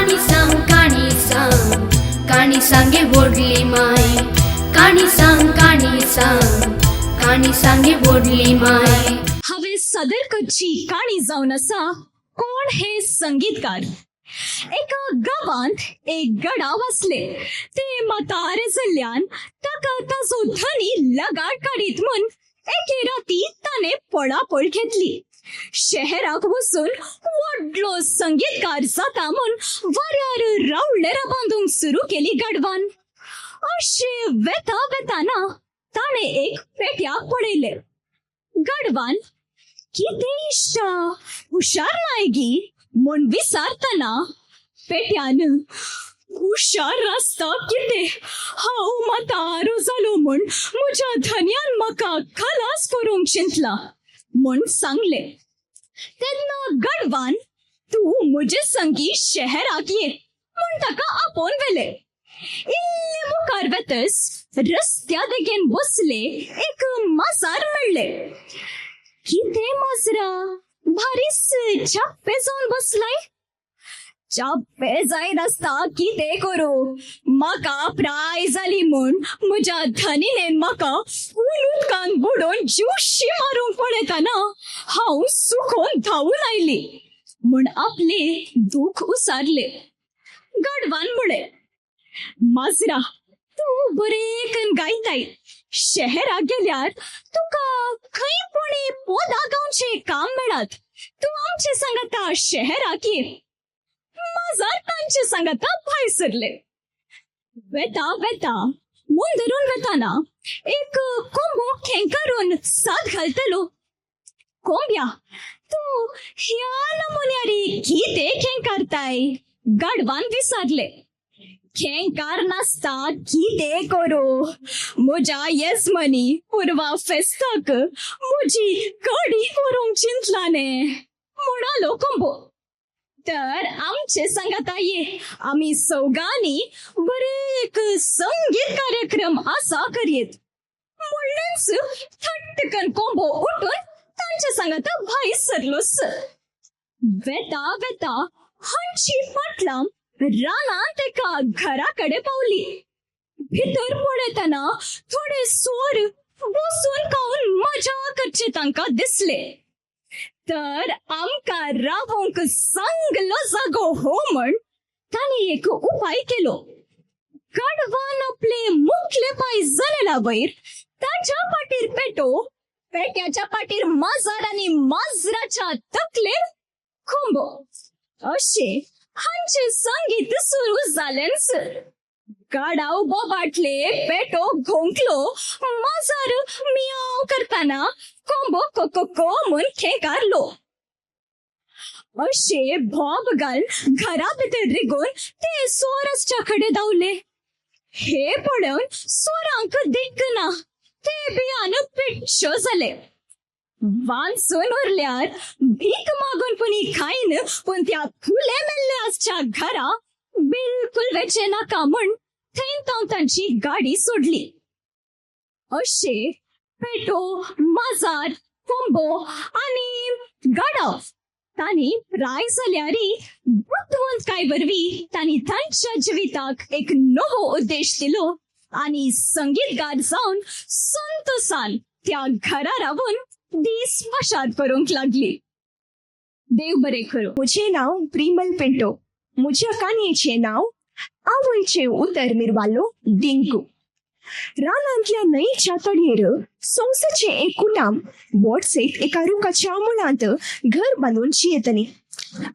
काणी सांग काणी सांग काणी सांगे व्हडली माय काणी सांग काणी सांग काणी सांगे व्हडली माय. हांवें सादर करची काणी जावन आसा कोण हे संगीतकार. एका गांवांत एक गडाव आसले. ते म्हातारे जाल्ल्यान ताका ताजो धनी लगाड काडीत म्हूण एके राती ताणें पळापळ घेतली. शहराक वचून व्हडलो संगीतकार जाता म्हूण वाऱ्यार रावळेरां बांदूंक सुरू केली गाडवान. अशें वेता वेताना ताणें एक पेट्याक पळयलें. गाडवान कितें इश्टा हुशार नाय गी म्हूण विचारतना पेट्यान हुशार आसता कितें, हांव म्हातारो जालो म्हूण म्हज्या धनयान म्हाका खलास करूंक चिंतला म्हूण सांगलें. तेन्ना गाडवान तूं म्हजे संगी शहराक ये म्हूण ताका आपोवन व्हेलें. इल्ले मुखार वेतस रस्त्या देगेन बसले एक माजार मेळ्ळें. कितें माजरा भारीच चाप्पे जावन बसलाय? चाप्पे जायनासता कितें करूं, म्हाका प्राय जाली म्हूण म्हज्या धनिनेन म्हाका फूल उदकान बुडोवन जिवशी मारूंक पळयतना हांव सुकोन धांवून आयली म्हूण आपले दूख उसारले. गाडवान म्हळें, माजरा तूं बरें गायताय, शहराक गेल्यार तुका खंय पुणी पोदां गावचें काम मेळत, तूं आमचे सांगाता शहराक ये. माजर तांचे सांगाता भायर सरले. वेता वेता मून धरून वेताना एक कोंबो खेंकारून साद घालतलो, कोंब्या तूं ह्या नमुन्यारी कितें खेंकारताय? गाडवान विचारले. खेंकार नासता कितें करूं, म्हज्या येजमानी पुरवा फेस्ताक म्हजी कडी करूंक चिंतला ने म्हणालो कोंबो. तर आमचे सांगाता ये, आमी सौगांनी बरे एक संगीत कार्यक्रम आसा करयेत म्हणलेंच थट्टकन कोंबो उठून तांच्या सांगाता भायर सरलोच. वेता वेता हांची फाटलां रानांत एका घरा कडेन पावली. भितर पळयतना थोडे सोर बसून खावन मजा करचे तांकां दिसले. तर आमकां रावोंक चांगलो जागो हो म्हण तांणी एक उपाय केलो. गाडवान आपले मुखले पांय जनेला वयर ताच्या पाटीर पेटो, पेट्याच्या पाटीर माजर आनी माजराच्या तकलेर कोंबो अशें हांचें संगीत सुरू जालेंच. गाडाव बोबाटले, पेटो घोंकलो, माजर मियाव करतना कोंबो को को म्हूण खेंकारलो. अशे भोब घालून घरा भितर रिगून ते सोरसच्या कडेन धांवले. हे पळोवन सोरांक दिक्क ना, ते भियान पिट्टो जाले. वांचून उरल्यार भीक मागून पुणी खायन, पूण त्या खुले मेल्ले आसच्या घरा बिलकुल वेचें नाका म्हूण थंय तांव तांची गाडी सोडली. अशे पेटो, माजार, कोंबो आनी गाडाव तांणी प्राय जाल्यारी बुदवंतकाय वरवीं तांणी तांच्या जिविताक एक नवो उद्देश दिलो आनी संगीतकार जावन संतोसान त्या घरा रावून दीस पाशार करूंक लागली. देव बरें करूं. म्हजें नांव प्रिमल पिंटो. म्हज्या काणयेचें नांव आवयचें उतर मिरवालो डिंकू. रानांतल्या न्हंयच्या तडयेर संवसाचें एक कुटाम बोट सयत एका रुखाच्या मुळांत घर बांदून जियेतली.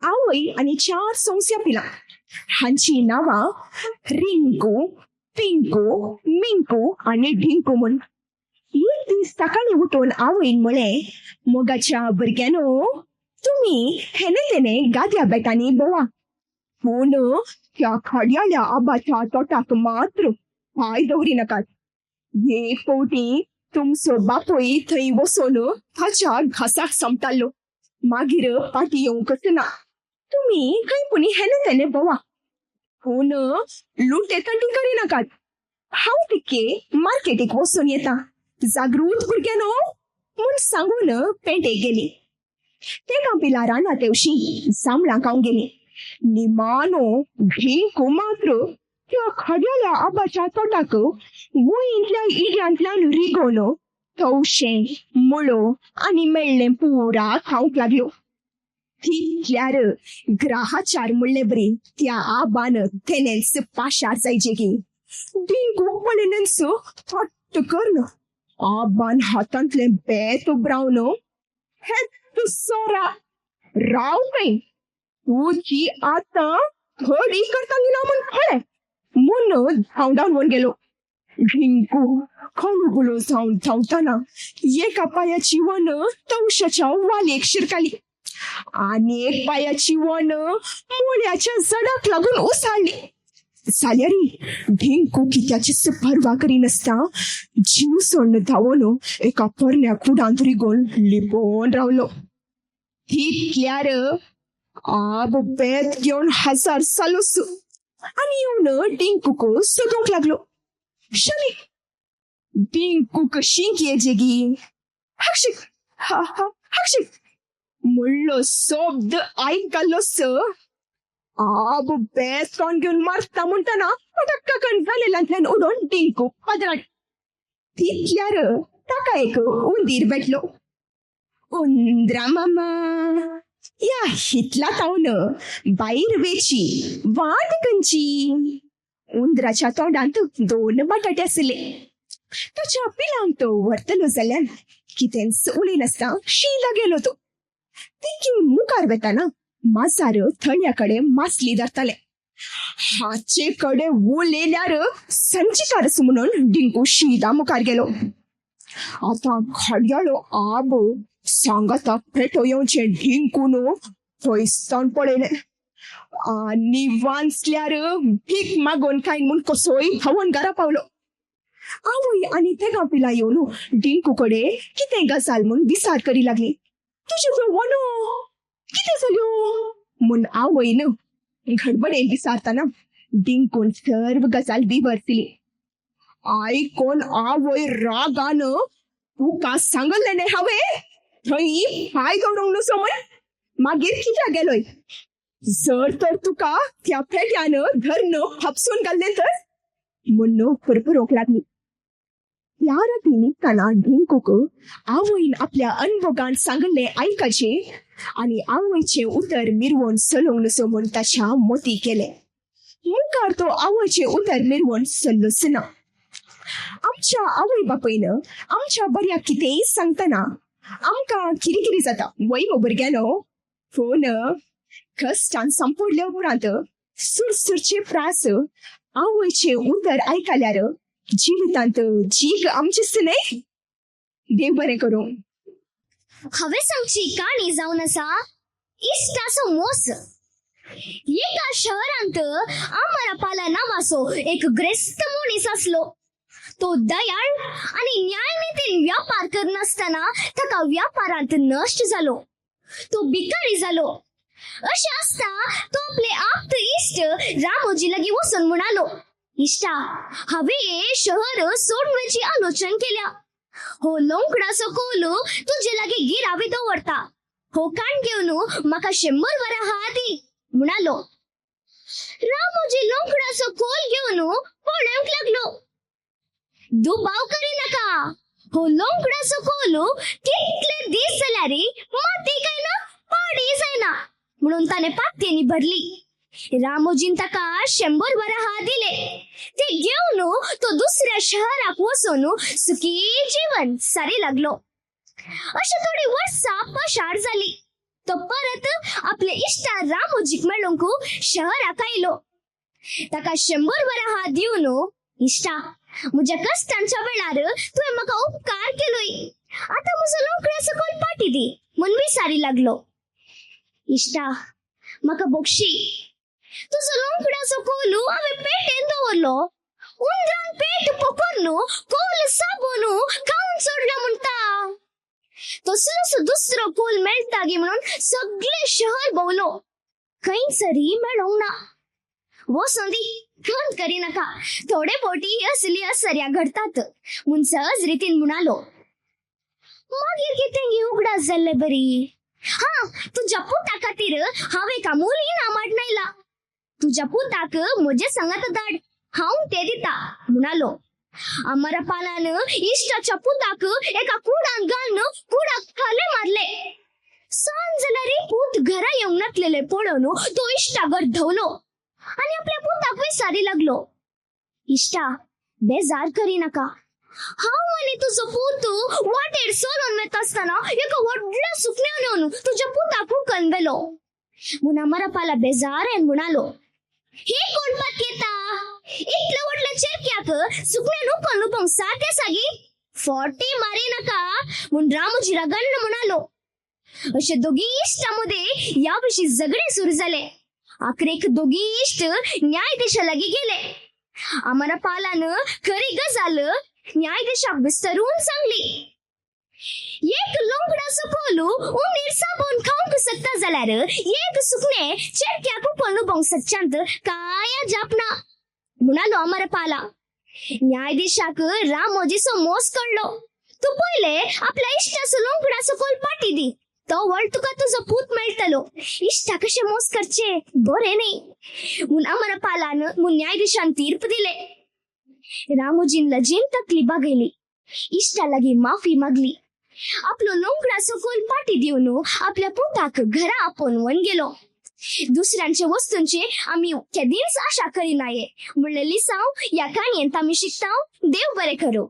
आवय आनी 4 संवस्या पिलां. हांची नांवां रिंकू, पिंकू, मिंकू आनी ढिंकू म्हूण. एक दीस सकाळीं उठून आवयन म्हळें, मोगाच्या भुरग्यांनो, तुमी हेने तेने गाद्या बेटांनी भोवा, पूण त्या खाडयाल्या आबाच्या तोटाक मात्र पांय दवरी नाकात. एक फावटी तुमचो बापूय थंय वचून ताच्या घासाक समतालो, मागीर पाटी येवंकच ना. तुमी खंय पुणी हेने तेने भोवा, पूण लुटे तंटी करिनाकात. हांव तिके मार्केटीक वचून येता, जागृत भुरग्यांनो म्हूण सांगून पेंटेक गेली. ते कांपिला रानां तेवशी जांबळां खावंक गेली. निमानो ढिंकू मात्र त्या खड्याल्या आबाच्या तोंडाक वंयंतल्या इड्यांतल्यान रिगोवन तवशें, मुळो आनी मेळ्ळें पुरा खावंक लागलो. तितल्यार ग्राहाचार म्हणले बरी त्या आबान तेणेंच पाशार जायचे की डिंकूक पळयनच फट्ट करून आबान हातांतलें बेत उबरावन हेत सोरा राव खंय तुजी आतां थोडी करता ना म्हूण कळ्ळें म्हूण धांवडावन गेलो. ढिंकू खळुगुलो जावन धांवतना एका पांयाची वन तवशाच्या वालेक शिरकाली आनी एक पांयाची वन मुळ्याच्या जडाक लागून उसळ्ळी. जाल्यार ढिंकू कित्याचीच पर्वा करिनासतना जीव सोडून धांवून एका पोरण्या कुडांत रिगोवन लिपोवन रावलो. तितल्यार आब बेत घेवन हजार जालोच आनी येवन डिंकूक सोदूंक लागलो. शनी डिंकूक शींक येजेगी हक्षीक हा हा हक्षीक म्हणलो शब्द आयकलोच आब बेत कोण घेवन मारता म्हणटना पटक्कन जालेल्यांतल्यान उडोवन डिंकू पदराट. तितल्यार ताका एक उंदीर भेटलो. उंदरा मामा या हितला तावन भायर वेची वाट खंयची? उंदराच्या तोंडांत 2 बटाटे आसले. ताच्या पिलांक तो व्हरतलो जाल्यार कितेंच उलयनासतना शीला गेलो तो. तिकी मुखार वेताना माजार थळ्या कडेन मासली धरताले. हाचे कडेन उलयल्यार संचितारच म्हणून डिंकू शीदा मुखार गेलो. आतां खडयाळो आब सांगाता पेटो येवचें ढिंकून थंयसान पळयलें आनी वांचल्यार भीक मागोवन काय म्हूण कसोय धांवून घरा पावलो. आवय आनी तेगां पिला येवन डिंकू कडेन कितें गजाल म्हूण विचार करी लागली. तुज्यो त्यो वनो कितें जाल्यो म्हूण आवयन घडबडेन विचारतना डिंकून सर्व गजाल विवर दिली. आयकोन आवय रागान तुका सांगलें न्ही हांवें थंय पांय दवरूंक न्हू म्हूण, मागीर कित्याक गेलोय? जर तर तुका त्या पेट्यान धरून हापसून घाल्लें तर म्हूण पुरपुरोंक लागली. त्या राती न्हिदतना ढिंकूक आवयन आपल्या अनभोगान सांगल्लें आयकाचें आनी आवयचें उतर मिरवोन चलोवंक न्हू म्हूण ताच्या मोती केलें. मुखार तो आवयचें उतर मिरवोन चल्लोच ना. आमच्या आवय बापायन आमच्या बऱ्याक कितेंय सांगतना आमकां किरिकिरी जाता वय मो भुरग्यांनो. पूण कश्टान सांपडल्या उपरांत सुरसुरचे प्रास आवयचें उतर आयकल्यार जिवितांत जीग आमचेच न्हय. देव बरें करूं. हांवें सांगची काणी जावन आसा इश्टाचो मोस. एका शहरांत अमरपाला नांवाचो एक ग्रेस्त मनीस आसलो. तो दयाळ आनी न्यायनितीन व्यापार करनासतना ताका व्यापारांत नश्ट जालो. तो भिकारी जालो. अशें आसता तो आपले आप्त इश्ट रामोजी लागीं वचून म्हणालो, इश्टा हांवें हें शहर सोडण्याची आलोचन केल्या. हो लोंकडाचो कोलो तुजे लागीं गिरावी दवरता. हो काण घेवन म्हाका 100 वरां हा दी म्हणालो. रामोजी लोंकडाचो कोल घेवन पळोवंक लागलो. दुबाव करिनाका, हो लोंकडाचो कोलो कितले दीस जाल्यार माती काय ना पाणी जायना म्हणून ताणें पातयेंनी भरली. रामोजीन ताका 100 वरां हा दिले. ते घेवन तो दुसऱ्या शहराक वचून सुखी जीवन सारी लागलो. अशें थोडी वर्सां पशार जाली. तो परत आपले इश्टा रामोजीक मेळोवंक शहराक आयलो. ताका 100 वरां हा दिवन, इश्टा म्हज्या कश्टांच्या वेळार तुवें म्हाका उपकार केलोय, आतां म्हजो लोकड्याचो कोल पाटी दी म्हूण विचारी लागलो. इश्टा म्हाका बोगशी, तुजो लोंकडाचो कोलू हांवें पेटेन दवरलो, उंदरान पेट पकडून कोल साबोन खावन सोडला म्हणटा. तसलोसो दुसरो कोल मेळटा गी म्हणून सगळें शहर भोंवलो, खंयच तरी मेळोंक ना. वचों दी, खंत करिनाका, थोडे फावटी असली असऱ्या घडटात म्हूण सहज रितीन म्हणालो. मागीर कितें गी उगडास जाल्ले बरी, हा, तुज्या पुता खातीर हांव एका मुली इनाम आडनायला. तुज्या पुताक म्हजे सांगात धाड, हांव ते दिता म्हणालो. अमरपालान इश्टाच्या पुताक एका कुडान घालून कुडाक खाले मारले. सांज जाल्यार पूत घरा येवंक नातलेले पळोवन तो इश्टागर धांवलो आनी आपल्या पुताक विचारी लागलो, इश्टा बेजार करी नाका, हांव आनी तुजो पूत वाटेर चलोन वता आसतना एका व्हडल्या सुकण्यान येवन तुज्या पुताक उखलून व्हेलो. म्हूण अमरपाला बेजारान म्हणालो, हे कोण पातयेता? इतल्या व्हडल्या चेरक्याक सुकण्यान उखलून लुपोवंक साध्य आसा गी? फोटी मारी नाका म्हूण रामोजी रागान म्हणालो. अशे दोगी इश्टा मदें ह्या विशीं झगडे सुरू जाले. आखरेक दोगी इश्ट न्यायाधीशा लागीं गेले. अमरपालान खरी गजाल न्यायाधीशाक विस्तरून सांगली. एक लोंगडाचो कोलू उंदीर साबून खावंक शकता जाल्यार एक सुकणें चेरक्याक उखलून लुपोवंक शकच्यांत कांय अजाप ना म्हणालो अमरपाला. न्यायाधीशाक रामोजीचो मोस कळ्ळो. तूं पयले आपल्या इश्टाचो लोंगडाचो कोल पाटी दी, तो व्हड तुका तुजो पूत मेळटलो. इश्टा कशें मोस करचे बरें न्ही म्हूण अमरपालान म्हूण न्यायाधीशान तीर्प दिले. रामोजीन लजेन तकली बागयली, इश्टा लागीं माफी मागली, आपलो लोंगडाचो कोल पाटी दिवन आपल्या पुताक घरा आपोवन गेलो. दुसऱ्यांचे वस्तूंचे आमी केदींच आशा करिनाये म्हणलें लिसांव ह्या काणयेंत आमी शिकता. देव बरें करूं.